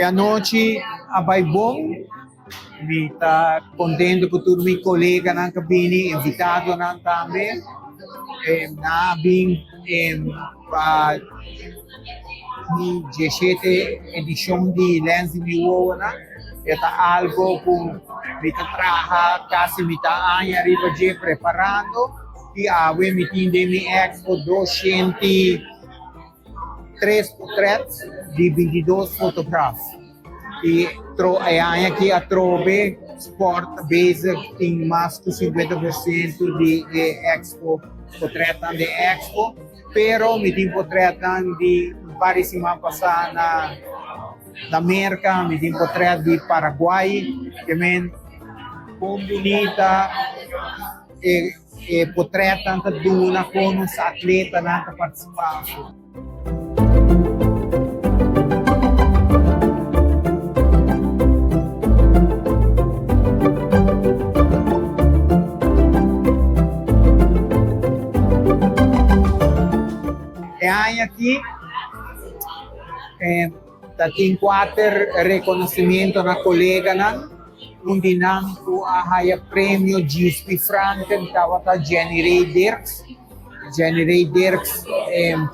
anochi a bai bon, mi ta contento cu tur mi coleganan cu a bini, invitadonan tambe. Nan a bin pa mi dieshete edicion di Lens di Mi Wowonan. E ta algo cu mi ta traha casi mita aña riba dje preparando y awe mi tin den mi expo 203 potret di 22 fotograf. Y tro e aña aki atrobe sport ta bezig tin mas cu 50% di e expo potretnan den expo pero mi tin potretnan di un par di siman pasa na Na Merca mi tin potret di Paraguay, ke men kon bunita e e potretnan ta duna kon nos atletanan ta participa. E aña aki Ta tin kuater reconocimiento na coleganan. Un di nan cu a haya premio Gispi Franken tabata Jenny Ray Dirks. Jenny Ray Dirks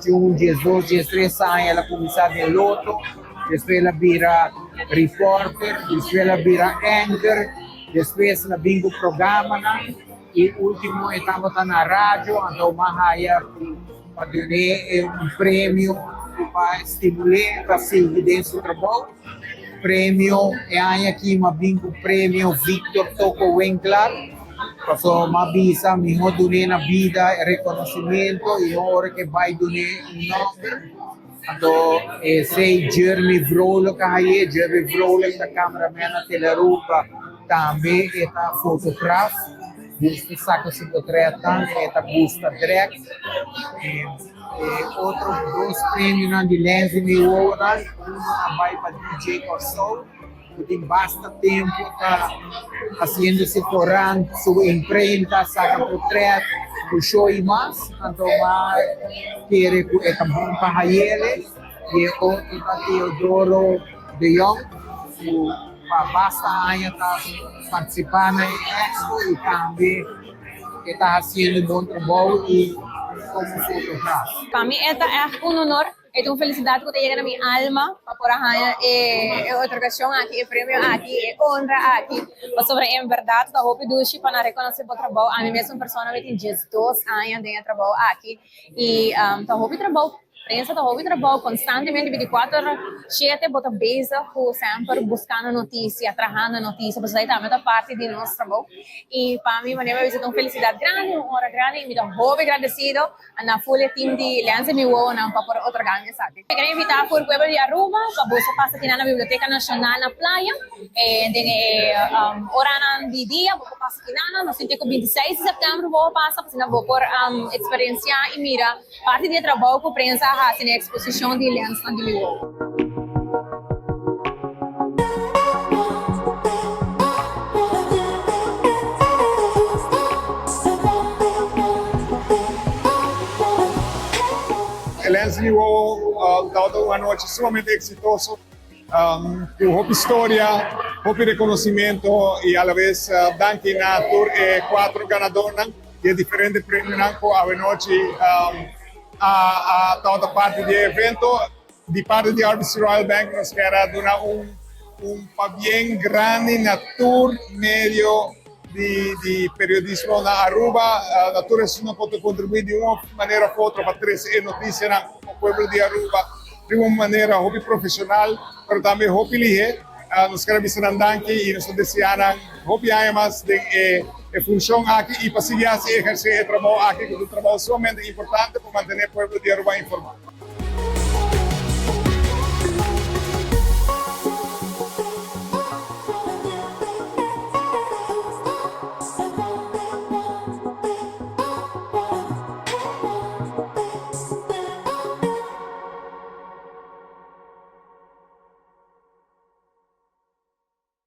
tin un diesdos, diestres aña el a cuminsa den loto, despues el a bira reporter, despues el a bira anchor, despues el a bin cu programanan y ultimo e tabata na radio, anto m'a haya cu Pa dun'é e un premio ku pa stimul'é pa sigui den su trabou. Premio e aña aki m'a bin ku premio Victor Toko Winklaar pasobra m'a bisa mihó dun'é na bida e rekonosimento i ora ke bai dun'é un nòmber. Anto esei Jeremy Vrolijk a haye. Jeremy Vrolijk ta cameraman na Telearuba tambe e ta fotograaf. Gusta saka su potretnan, e ta gusta drek. E otro dos premionan di Lens di mi wowonan, uno a bai pa DJ Kòrsou, ku tin basta tempu ta hasiendo su korant, su imprenta, saka potret, ku show i mas. Anto m'a kere ku e ta bon pa hayele. I e otro ta Teodoro de Jong, ku pa basta aña ta partisipá na e expo i tambe e ta hasiendo un bon trabou i komo fotograaf. Pa mi e ta ègt un honor, e ta un felisidat ku ta yega na mi alma pa por a haña e otorgashon aki, e premio aki, e honra aki, pasobra en bèrdat ta hopi dushi pa nan rekonosé bo trabou. Ami mes un persona mi tin diesdos aña den e trabou aki i ta hopi trabou. Prensa ta hopi trabou konstantemente bintikuater shete bo ta bezig ku semper buskando notisia, trahando notisia, pasobra esei tambe ta parti di nos trabou. I pa mi manera mi a bisa ta un felisidat grandi, un honra grandi i mi ta hopi gradesido na ful e tim di Lens Mi Wowonan pa por otorga mi esaki. Mi kere invitá ful pueblo di Aruba pa boso pasa kinan na Biblioteka Nashonal na Playa den e oranan di dia bo por pasa kinan. Nos sinti ku bintiseis di sèptèmber bo por pasa pa asina bo por eksperensiá i mira Parti di e trabou ku prensa a hasi na e eksposishon di lensnan di mi wowo. E lens di mi wowo tabata un anochi sumamente eksitoso, ku hopi storia, hopi rekonosimento i alabes danki na tur e kuatro ganadornan. Di e diferente premionan ku awenochi a tabata parti di e evento. Di parti di RBC Royal Bank nos kier a duna un un pabien grandi na tur medio di di periodismo na Aruba, na tur esunnan ku ta kontribuí di un manera òf otro pa trese e notisianan pa pueblo di Aruba riba un manera hopi profeshonal pero tambe hopi lihé. Nos kier a bisa nan danki i nos ta deseá nan hopi aña mas den e e funshon aki i pa sigui hasi ehersé e trabou aki ku ta un trabou sumamente importante pa mantené pueblo di Aruba informá.